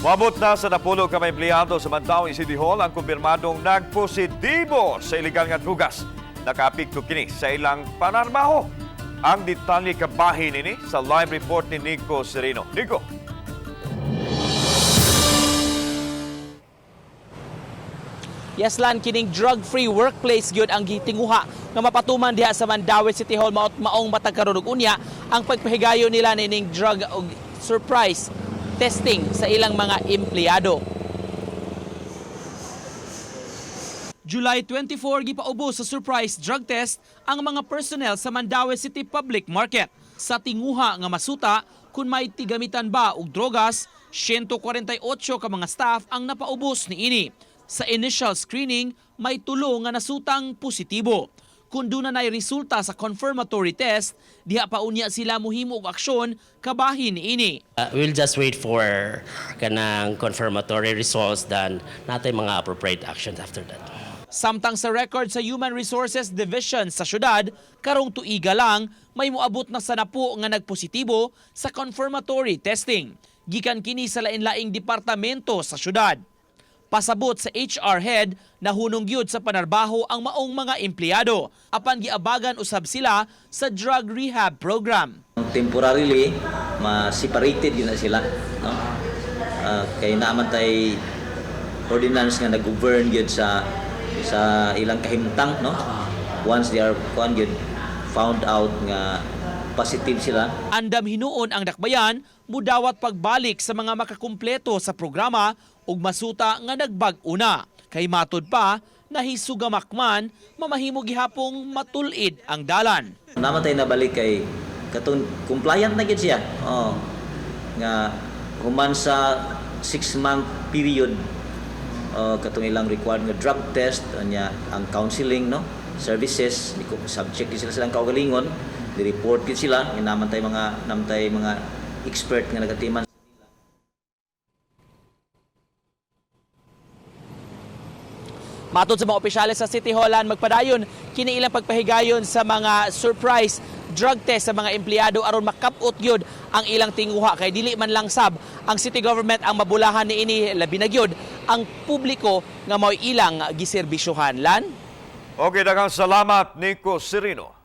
Moabot na sa 10 ka mga empleyado sa Mandaue City Hall ang kumpirmadong nagpositibo sa ilegal nga drugas. Nakaapekto kini sa ilang panarbaho. Ang detalye kabahin ini sa live report ni Nico Sereno. Nico. Yes, Lan, kining drug-free workplace gyud ang gitinguha nga mapatuman diha sa Mandaue City Hall maot maong matag karon. Ug unya ang pagpahigayon nila nining drug og surprise testing sa ilang mga empleyado. July 24, gipaubos sa surprise drug test ang mga personnel sa Mandaue City Public Market. Sa tinguha nga masuta kung may tigamitan ba og drogas, 148 ka mga staff ang napaubos niini. Sa initial screening, may tulo nga nasutang positibo. Kung doon na na'y resulta sa confirmatory test, diha pa unya sila muhimo og aksyon kabahin niini. We'll just wait for kanang confirmatory results, then natay mga appropriate actions after that. Samtang sa record sa Human Resources Division sa syudad, karong tuiga lang may moabot na sa 10 nga nagpositibo sa confirmatory testing. Gikan kini sa lain-laing departamento sa syudad. Pasabot sa HR head, nahunong gyud sa panarbaho ang maong mga empleyado apan giabagan usab sila sa drug rehab program. Temporarily ma-separated yun na sila, no? Kay naaman tay ordinance nga nag-govern gyud sa ilang kahimtang, no? Once they are kuan gyud, found out nga positive sila. Andam hinuon ang dakbayan mudawat pagbalik sa mga makakumpleto sa programa ug masuta nga nagbag-o na. Kay matud pa, nahisugamak man, mamahimo gihapong matul-id ang dalan. Naman tay nabalik kay katong compliant na gyud siya, oh, nga human sa 6 month period, katong ilang required nga drug test, anya ang counseling, no, services ni subject gyud sila silang kaugalingon, di report gyud sila nga naman tay mga expert nga nagatiman. Matod sa mga opisyales sa City Hall, magpadayon kini ilang pagpahigayon sa mga surprise drug test sa mga empleyado aron makap-ot gyud ang ilang tinguha, kay dili man lang sab ang city government ang mabulahan niini, labi na gyud ang publiko nga mao'y ilang giserbisyuhan. Lan. Okay, daghang salamat, Nico Sereno.